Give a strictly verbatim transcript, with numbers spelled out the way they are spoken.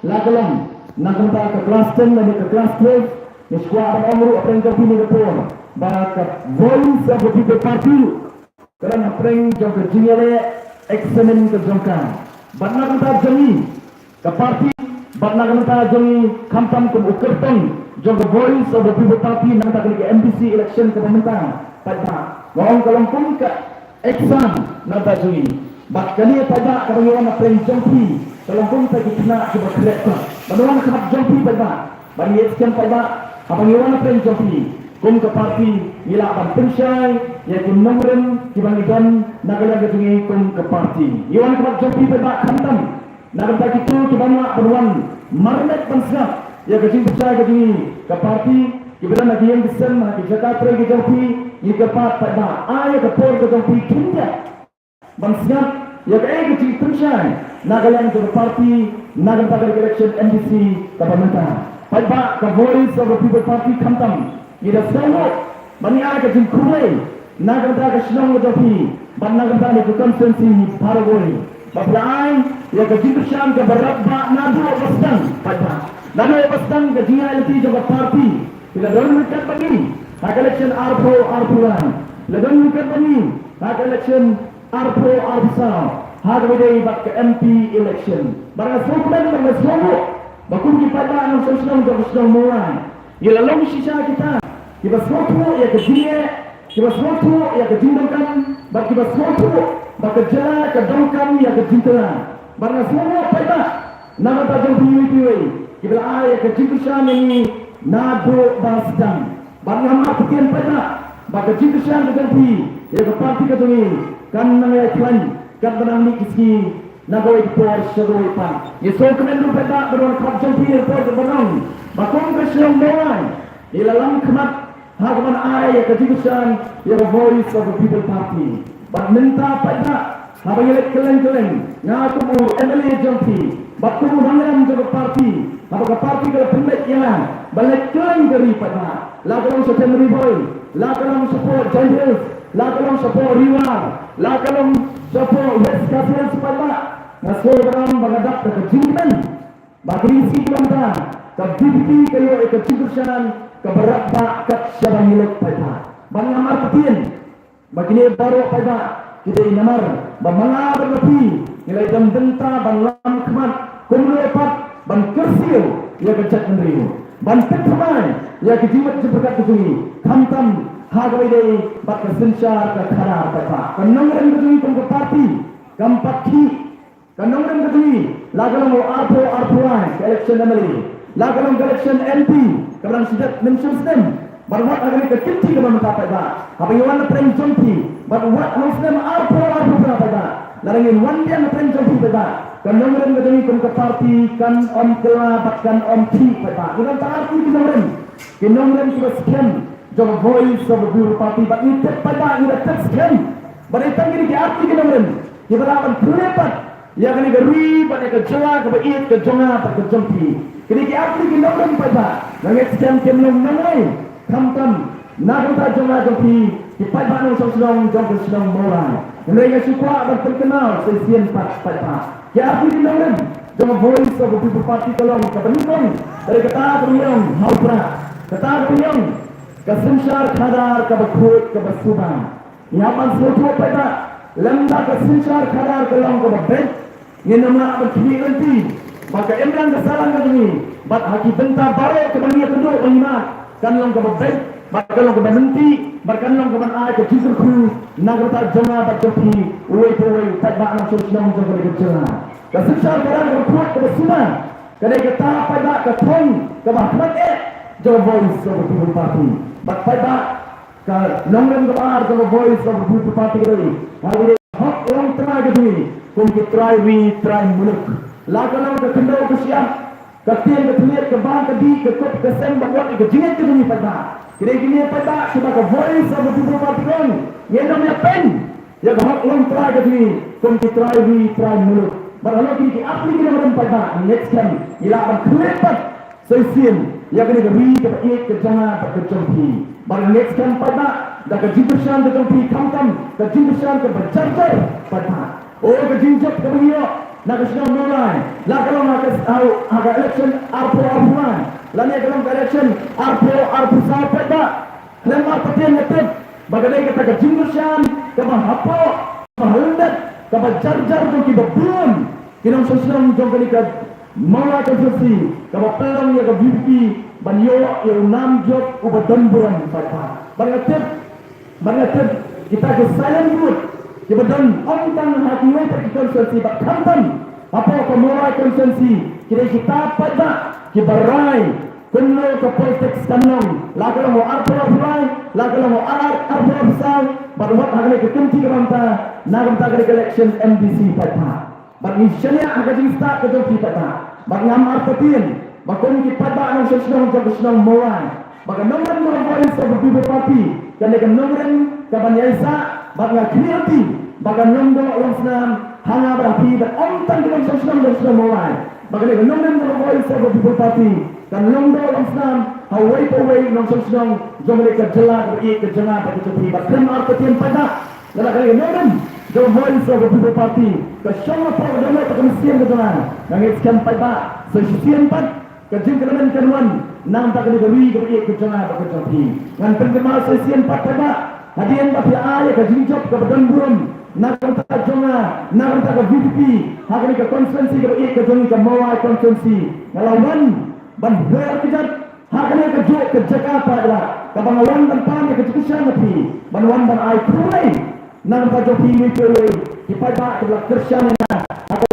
La ka long na ka bynta ka klas ten lane ka klas twelve, ngi sngewbha ban ong ruh hapdeng jong phi ha kane ka por ba ka Voice of the People Party ka don hapdeng jong ka jingïaleh eksamin ka jong ka. Bad na ka bynta jong ngi ka party, bad na ka bynta jong ngi khamtam kum u kyrtong jong ka Voice of the People Party na ka bynta kane ka M D C election kaba mynta, paidbah, nga ong ka long kum ka exam na ka bynta jong ngi. Bad kane paidbah kaba ngi wan hapdeng jong phi ka long kum kita ki khynnah kiba khreh pat. Bad ngi wan ha khmat jong phi paidbah, bad ngi ïeit skhem paidbah, haba ngi wan hapdeng jong phi kum ka party ngi lah ban pynshai ïa ki nongrim kiba ngi don na ka liang ka jong ngi kum ka party. Ngi wan ha khmat jong phi paidbah khamtam na ka bynta kito kiba lah ban wan marmet ban sngap ïa ka jingpynshai ka jong ngi ka party, kiba don ha ki ïing ki sem, ha ki jaka trei ki jong phi. Ngi kyrpad paidbah, ai ïa ka por ka jong phi khyndiat ban sngap ïa kaei ka jingpynshai na ka liang jong ka party na ka bynta ka election M D C kaba mynta. Paidbah, ka Voice of the People Party khamtam ngi da sngewbha ban ai ka jingkhublei na ka bynta ka shnong ka jong phi bad na ka bynta ka constituency baroh kawei. Ba phi la ai ïa ka jingkyrshan kaba radbah naduh ba sdang, paidbah. Naduh ba sdang ka jingïaid lynti jong ka party, phi la don ryngkat bad ngi ha ka election arphew arphew lai, phi la don ryngkat bad ngi ha ka election arphew arphew saw, ha kaba ïadei bad ka M P election. Bad nga sngewkmen bad nga sngewbha ba kum ki paidbah nongshong shnong jong ka shnong Mawlai, ngi la long shisha kita kiba sngewthuh ïa ka jingeh, kiba sngewthuh ïa ka jingdonkam, bad kiba sngewthuh ba ka jylla ka donkam ïa ka jingthrang. Bad nga sngewbha paidbah na ka bynta jong phi iwei pa iwei kiba la ai ïa ka jingkyrshan ïa ngi naduh ba sdang. Bad ngam artatien paidbah ba ka jingkyrshan ka jong phi ïa ka party ka jong ngi kan nang ïai khlaiñ katba nang mih ki sngi na kawei ka por sha kawei pat. Ngi sngewkmen ruh paidbah ba don khmat jong phi ha ka por kaba nang ba kum ka shnong Mawlai ngi la lam khmat ha kaban ai ïa ka jingkyrshan ïa ka Voice of the People Party. Bad mynta paidbah, haba ngi leit kylleng kylleng, nga kum u M L A jong phi bad kum u nongïalam jong ka party, haba ka party ka la pynbeit ïa nga ban leit kylleng ka ri paidbah, la ka long shatem Ri Bhoi, la ka long shapoh Jaintia Hills, la ka long shapoh Ri War, la ka long shapoh West Khasi Hills paidbah, nga sngewbha ba nga dap da ka jingkmen ba kine ki sngi ki mynta ka V P P ka ïoh ïa ka jingkyrshan kaba radbah kat shaba ngi leit paidbah. Bad ngam artatien ba kine baroh paidbah ki dei namar ba ma nga bad ma phi ngi la ïadon bynta ban lam khmat kumno pat ban kyrsiew ïa ka jaitbynriew, ban tip thymmai ïa ka jingmut jingpyrkhat ka jong ngi, khamtam ha kaba ïadei bad ka synshar ka khadar paidbah. Ka nongrim ka jong ngi kum ka party kam pat khih. Ka nongrim ka jong ngi, la ka long u arphew arphew lai ka election M L A, la ka long ka election M P kaba dang shu dep mynshem snem, bad wat ha kane ka kynti kaba mynta paidbah, haba ngi wan na pdeng jong phi, bad wat ha u snem arphew arphew phra paidbah, lada ngin wan biang na pdeng jong phi paidbah, ka nongrim ka jong ngi kum ka party kan ym kylla bad kan ym khih paidbah. Ngi don tang ar tylli ki nongrim, ki nongrim kiba skhem jong ka Voice of the People Party, bad ngi tip paidbah, ngi da tip skhem ba dei tang kine ki ar tylli ki nongrim kiba lah ban pynlong pat ïa kane ka ri bad ïa ka jylla kaba ïeit ka jong nga bad ka jong phi. Kine ki ar tylli ki nongrim paidbah, nga ngeit skhem kim long nongai khamtam na ka bynta jong nga jong phi ki paidbah nongshong shnong jong ka shnong Mawlai. Hynrei nga shu kwah ban pynkynmaw sa shisien pat paidbah, ki ar tylli ki nongrim jong ka Voice of the People Party ka long kaba nyngkong, ka dei kata kaba ngi ong ha u Prah, kata kaba ngi ong ka synshar khadar kaba khuid kaba suba. Ngi hap ban sngewthuh paidbah, lymda ka synshar khadar ka long kaba beit, ngin ym lah ban khmih lynti ba ka imlang ka sahlang ka jong ngi bad ha ki bynta baroh kaba ngi ïakynduh ba ngi mad kan long kaba beit, bad kan long kaba ryntih, bad kan long kaban ai ka jingkyrkhu na ka bynta jong nga bad jong phi uwei pa uwei paidbah nongshong shnong jong kane ka jylla. Ka synshar khadar kaba khuid kaba suba ka dei kata paidbah ka thong kaba hakhmat eh jong ka Voice of the People Party. Bad paidbah, ka nongrim kaba ar jong ka Voice of the People Party ka dei, ha kaba dei ka hok longtrai ka jong ngi kum ki trai ri trai muluk. La ka long ka khyndew ka shyiap, ka ktien ka thylliej, ka bam ka dih, ka kup ka sem, bad wat ïa ka jingngeit ka jong ngi paidbah. Ki dei kine paidbah kiba ka Voice of the People Party ka ong ngin ym ïapeiñ ïa ka hok longtrai ka jong ngi kum ki trai ri trai muluk. Bad halor kine ki ar tylli ki nongrim paidbah, ngi ngeit skhem ngi lah ban khlieh pat sa shisien ïa kane ka ri kaba ïeit ka jong nga bad ka jong phi. Bad ngi ngeit skhem paidbah, da ka jingkyrshan ka jong phi khamtam ka jingkyrshan kaba jar jar paidbah. O ka jingjop kaba ngi ïoh na ka shnong Mawlai, la ka long ha ka, ha ka election arphew arphew lai, lane ka long ka election arphew arphew saw paidbah. Khlem artatien nga tip ba ka dei kata ka jingkyrshan kaba hapoh, kaba hyndet, kaba jar jar jong kiba bun ki nongshong shnong jong kane ka Mawlai constituency kaba pynlong ïa ka V P P ban ïoh ïa u nam jop uba don burom paidbah. Bad nga tip, bad nga tip kita ki silent vote kiba don ym tang ha kiwei pat ki constituency bad khamtam hapoh ka Mawlai constituency ki dei kita paidbah kiba rai kumno ka politics kan long, la ka long u arphew arphew lai, la ka long u ar ar arphew arphew saw, bad wat ha kane ka kynti ka bynta na ka bynta ka election M D C paidbah. Bad ngi shaniah ha ka jingstad ka jong phi paidbah. Bad ngam artatien ba kum ki paidbah nongshong shnong jong ka shnong Mawlai, ba ka nongrim jong ka Voice of the People Party kan dei ka nongrim kaban ïaisah, bad nga kyrpad ba kan long doh long snam ha nga bad ha phi, bad ym tang ki nongshong shnong jong ka shnong Mawlai, ba kan dei ka nongrim jong ka Voice of the People Party kan long doh long snam ha uwei pa uwei u nongshong shnong jong kane ka jylla kaba ïeit ka jong nga bad ka jong phi. Bad khlem artatien paidbah, lada ka dei ka nongrim jong ka Voice of the People Party ka shong hapoh ka dohnud bad ka mynsiem ka jong nga, nga ngeit skhem paidbah sa shisien pat ka jingkyrmen kan wan na ka bynta kane ka ri kaba ïeit ka jong nga bad ka jong phi. Ngan pynkynmaw sa shisien pat paidbah, hadien ba phi ai ïa ka jingjop kaba don burom na ka bynta jong nga, na ka bynta ka V P P ha kane ka constituency kaba ïeit ka jong ngi, ka Mawlai constituency. Nga la wan ban hiar kjat ha kane kajuh ka jaka paidbah, kaba nga wan ban pan ïa ka jingkyrshan na phi, ban wan ban ai khublei na ka bynta jong phi iwei pa iwei ki paidbah kiba la kyrshan ïa nga ha ka